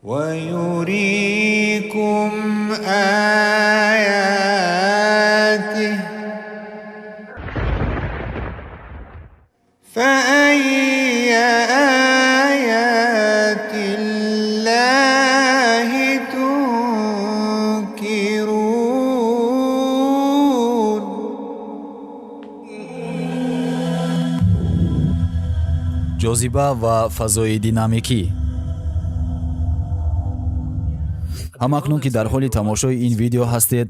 ويريكم آياته فأي آيات الله تنكرون. Ҷозиба ва фазои динамикӣ. Ҳамакнун ки дар ҳоли тамошои ин видео ҳастед,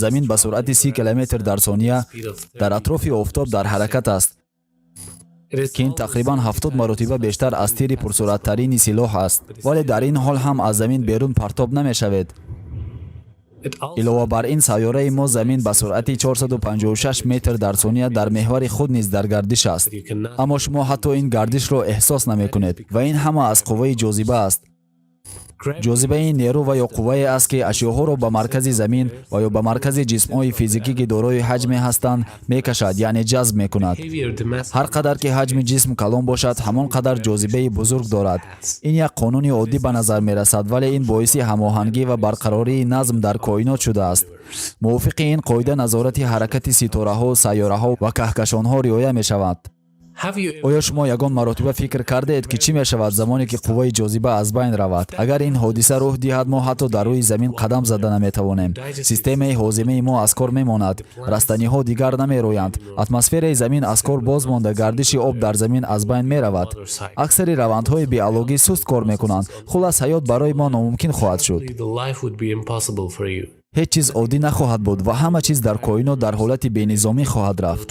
замин ба суръати 30 километр дар сония дар атрофи офтоб дар ҳаракат аст, ки ин тақрибан 70 маротиба бештар аз тири пурсуръаттарини силоҳ аст, вале дар ин ҳол ҳам аз замин берун партоб намешавед. Илова бар ин, сайёраи мо замин ба суръати 456 метр дар сония дар меҳвари худ низ дар гардиш аст, аммо шумо ҳатто ин гардишро эҳсос намекунед ва ин ҳама аз қувваи ҷозиба аст. Ҷозиба ин нерӯ ва ё қуввае аст, ки ашёҳоро ба маркази замин ва ё ба маркази ҷисмҳои физикӣ, ки дорои ҳаҷме ҳастанд, мекашад, яъне ҷазб мекунад. Ҳар қадар ки ҳаҷми ҷисм калон бошад, ҳамон қадар ҷозибаи бузург дорад. Ин як қонуни оддӣ ба назар мерасад, вале ин боиси ҳамоҳангӣ ва барқарории назм дар коинот шудааст. Мувофиқи ин қоида назорати ҳаракати ситораҳо, сайёраҳо ва каҳкашонҳо риоя мешавад. Оё шумо ягон маротиба фикр кардаед, ки чӣ мешавад замоне ки қувваи ҷозиба аз байн равад? Агар ин ҳодиса рӯҳ диҳад, мо ҳатто дар рӯи замин қадам зада наметавонем. Системаи ҳозимаи мо аз кор мемонад, растаниҳо дигар намерӯянд, атмосфераи замин аз кор боз монда, гардиши об дар замин аз байн меравад, аксари равандҳои биологӣ суст кор мекунанд. Хулас, ҳаёт барои мо номумкин хоҳад шуд. Ҳеҷ чиз оддӣ нахоҳад буд ва ҳама чиз дар коинот дар ҳолати бенизомӣ хоҳад рафт.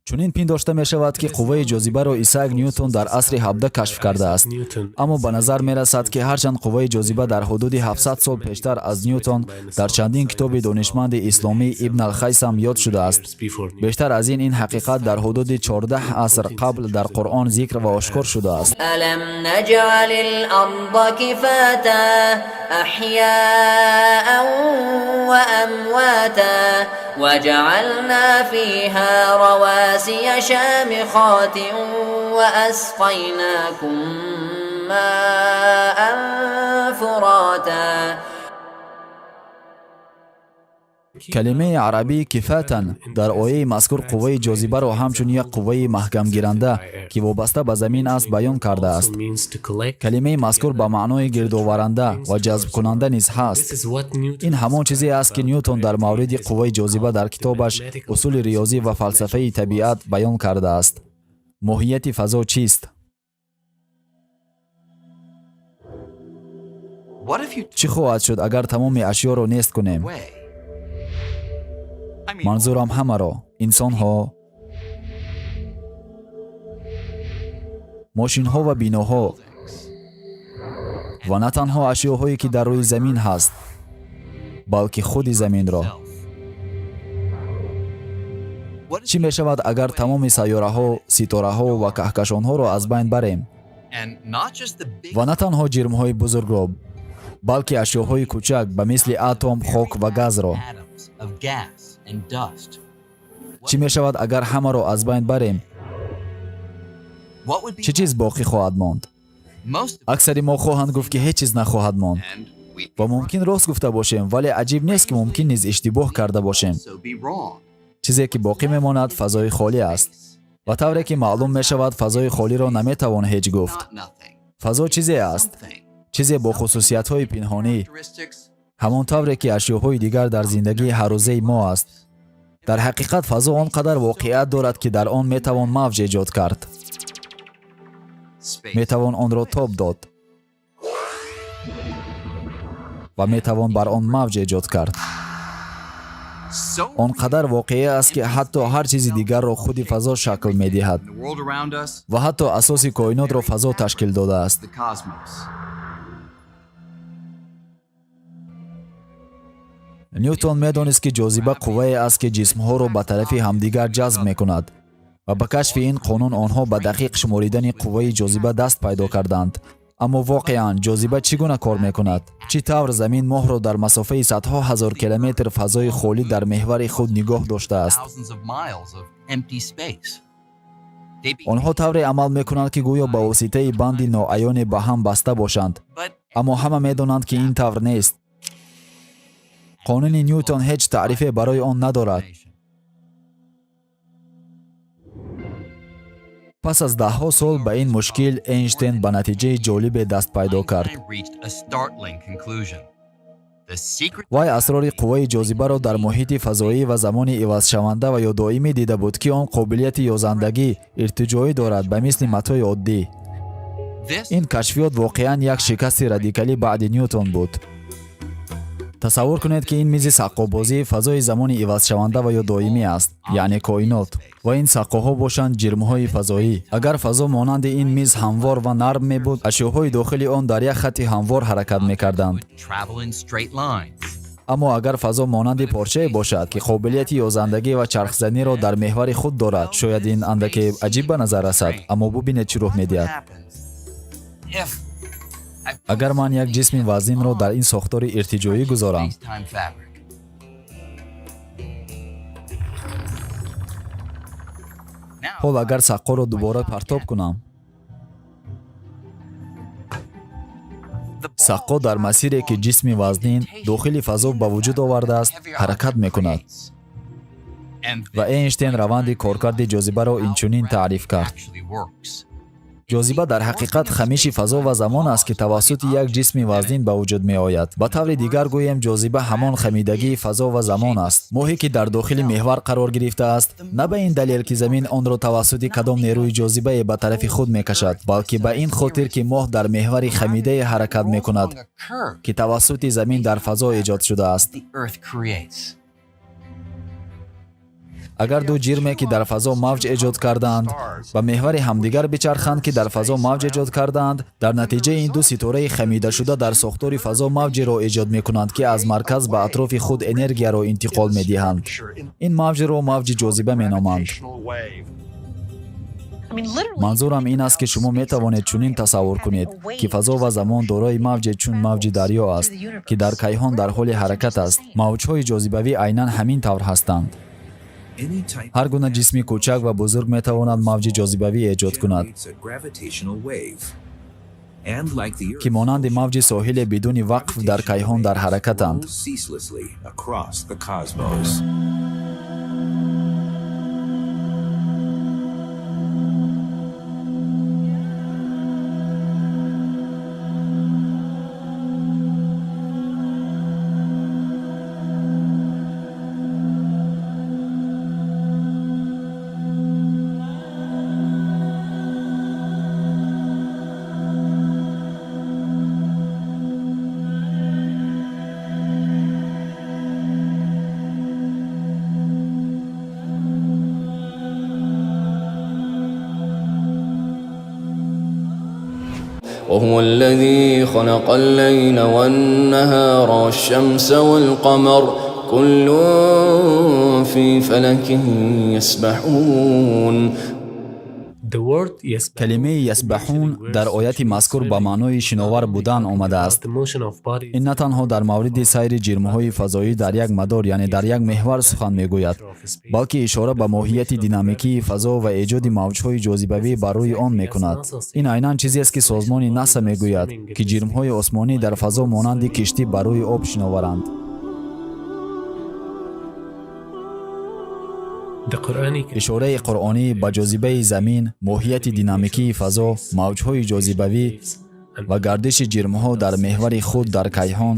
Чунин пиндошта мешавад, ки қувваи ҷозибаро Исаак Ньютон дар асри 17 кашф кардааст, аммо ба назар мерасад, ки ҳарчанд қувваи ҷозиба дар ҳудуди 700 сол пештар аз Ньютон дар чандин китоби донишманди исломӣ Ибн Алхайсам ёд шудааст. Бештар аз ин, ин ҳақиқат дар ҳудуди 14 аср қабл дар Қуръон зикр ва ошкор шудааст. ألم نجعل الأرض كفاتا أحياء وأمواتا وجعلنا فيها رواسي شامخات وأسقيناكم ماء فراتا. Калимаи арабии кифатан дар ояи мазкур қувваи ҷозибаро ҳамчун як қувваи маҳкамгиранда, ки вобаста ба замин аст, баён кардааст. Калимаи мазкур ба маънои гирдоваранда ва ҷазбкунанда низ ҳаст. Ин ҳамон чизе аст, ки Ньютон дар мавриди қувваи ҷозиба дар китобаш «Усули риёзӣ ва фалсафаи табиат» баён кардааст. Моҳияти фазо чист? Чӣ хоҳад шуд, агар тамоми ашёро нест кунем? Манзурам ҳамаро: инсонҳо, мошинҳо ва биноҳо, ва на танҳо ашёҳое, ки дар рӯи замин ҳаст, балки худи заминро. Чӣ мешавад, агар тамоми сайёраҳо, ситораҳо ва каҳкашонҳоро аз байн барем, ва на танҳо ҷирмҳои бузургро, балки ашёҳои кӯчак ба мисли атом, хок ва газро? Чӣ мешавад, агар ҳамаро аз байн барем? Чӣ чиз боқӣ хоҳад монд? Аксари мо хоҳанд гуфт, ки ҳеҷ чиз нахоҳад монд, ва мумкин рост гуфта бошем, вале аҷиб нест, ки мумкин низ иштибоҳ карда бошем. Чизе ки боқӣ мемонад, фазои холӣ аст, ва тавре ки маълум мешавад, фазои холиро наметавон ҳеҷ гуфт. Фазо чизе аст, чизе бо хусусиятҳои пинҳонӣ, ҳамон тавре ки ашёҳои дигар дар зиндагии ҳаррӯзаи мо аст. Дар ҳақиқат, фазо он қадар воқеият дорад, ки дар он метавон мавҷ эҷод кард, метавон онро тоб дод ва метавон бар он мавҷ эҷод кард. Он қадар воқеӣ аст, ки ҳатто ҳар чизи дигарро худи фазо шакл медиҳад ва ҳатто асоси коинотро фазо ташкил додааст. Ньютон медонист, ки ҷозиба қуввае аст, ки ҷисмҳоро ба тарафи ҳамдигар ҷазб мекунад, ва ба кашфи ин қонун онҳо ба дақиқ шуморидани қувваи ҷозиба даст пайдо карданд. Аммо воқеан ҷозиба чӣ гуна кор мекунад? Чӣ тавр замин моҳро дар масофаи садҳо ҳазор километр фазои холӣ дар меҳвари худ нигоҳ доштааст? Онҳо тавре амал мекунанд, ки гӯё ба воситаи банди ноаёне ба ҳам баста бошанд, аммо ҳама медонанд, ки ин тавр нест. Қонуни Нютон ҳеҷ таърифе барои он надорад. Пас аз даҳҳо сол ба ин мушкил Эйнштейн ба натиҷаи ҷолибе даст пайдо кард. Вай асрори қувваи ҷозибаро дар муҳити фазоӣ ва замони ивазшаванда ва ё доимӣ дида буд, ки он қобилияти ёзандагӣ, иртиҷоӣ дорад ба мисли матои оддӣ. Ин кашфиёт воқеан як шикасти радикалӣ баъди Нютон буд. Тасаввур кунед, ки ин мизи саққобозӣ фазои замони ивазшаванда ва ё доимӣ аст, яъне коинот, ва ин саққоҳо бошанд ҷирмҳои фазоӣ. Агар фазо монанди ин миз ҳамвор ва нарм мебуд, ашёҳои дохили он дар як хатти ҳамвор ҳаракат мекарданд. Аммо агар фазо монанди порчае бошад, ки қобилияти ёзандагӣ ва чархзаниро дар меҳвари худ дорад, шояд ин андаке аҷиб ба назар расад, аммо бубинед, чӣ рух медиҳад. Агар ман як ҷисми вазнинро дар ин сохтори иртиҷоӣ гузорам, ҳол агар саққоро дубора партоб кунам, саққо дар масире, ки ҷисми вазнин дохили фазо ба вуҷуд овардааст, ҳаракат мекунад. Ва Эйнштейн раванди коркарди ҷозибаро инчунин таъриф кард. Ҷозиба дар ҳақиқат хамиши фазо ва замон аст, ки тавассути як ҷисми вазнин ба вуҷуд меояд. Ба таври дигар гӯем, ҷозиба ҳамон хамидагии фазо ва замон аст. Моҳе, ки дар дохили меҳвар қарор гирифтааст, на ба ин далел, ки замин онро тавассути кадом нерӯи ҷозибае ба тарафи худ мекашад, балки ба ин хотир, ки моҳ дар меҳвари хамидае ҳаракат мекунад, ки тавассути замин дар фазо эҷод шудааст. Агар ду ҷирме, ки дар фазо мавҷ эҷод кардаанд, ба меҳвари ҳамдигар бичарханд, ки дар фазо мавҷ эҷод кардаанд, дар натиҷаи ин ду ситораи хамидашуда дар сохтори фазо мавҷеро эҷод мекунанд, ки аз марказ ба атрофи худ энергияро интиқол медиҳанд. Ин мавҷро мавҷи ҷозиба меноманд. Манзурам ин аст, ки шумо метавонед чунин тасаввур кунед, ки фазо ва замон дорои мавҷе чун мавҷи дарё аст, ки дар кайҳон дар ҳоли ҳаракат аст. Мавҷҳои ҷозибавӣ айнан ҳамин тавр ҳастанд. Ҳар гуна ҷисми кӯчак ва бузург метавонад мавҷи ҷозибавӣ эҷод кунад, ки монанди мавҷи соҳиле бидуни вақф дар кайҳон дар ҳаракатанд. وهو الذي خلق الليل والنهار والشمس والقمر كل في فلك يسبحون. Калимаи ясбаҳун дар ояти мазкур ба маънои шиновар будан омадааст. Ин на танҳо дар мавриди сайри ҷирмҳои фазоӣ дар як мадор, яъне дар як меҳвар сухан мегӯяд, балки ишора ба моҳияти динамикии фазо ва эҷоди мавҷҳои ҷозибавӣ бар рӯи он мекунад. Ин айнан чизест, ки созмони НАСА мегӯяд, ки ҷирмҳои осмонӣ дар фазо монанди киштӣ бар рӯи об шиноваранд. Ишораи қуръонӣ ба ҷозибаи замин, моҳияти динамикии фазо, мавҷҳои ҷозибавӣ ва гардиши ҷирмҳо дар меҳвари худ дар кайҳон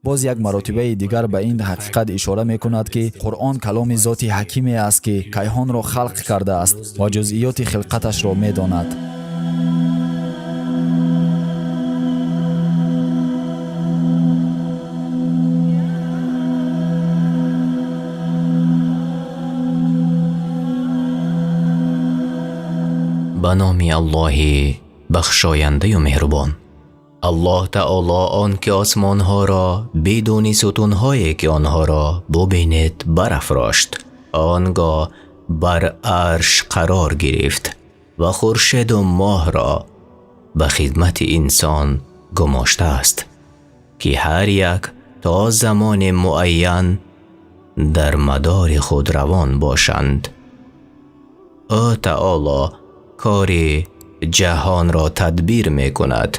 боз як маротибаи дигар ба ин ҳақиқат ишора мекунад, ки Қуръон каломи зоти ҳакиме аст, ки кайҳонро халқ кардааст ва ҷузъиёти хилқаташро медонад. Ба номи Аллоҳи бахшояндаю меҳрубон. Аллоҳ таоло он ки осмонҳоро бидуни сутунҳое, ки онҳоро бубинед, барафрошт, он гоҳ бар арш қарор гирифт ва хуршеду моҳро ба хидмати инсон гумоштааст, ки ҳар як то замони муайян дар мадори худ равон бошанд. Ӯ таоло кори ҷаҳонро тадбир мекунад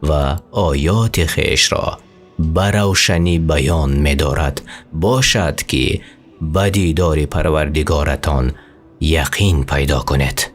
ва оёти хешро ба равшанӣ баён медорад, бошад ки ба дидори Парвардигоратон яқин пайдо кунед.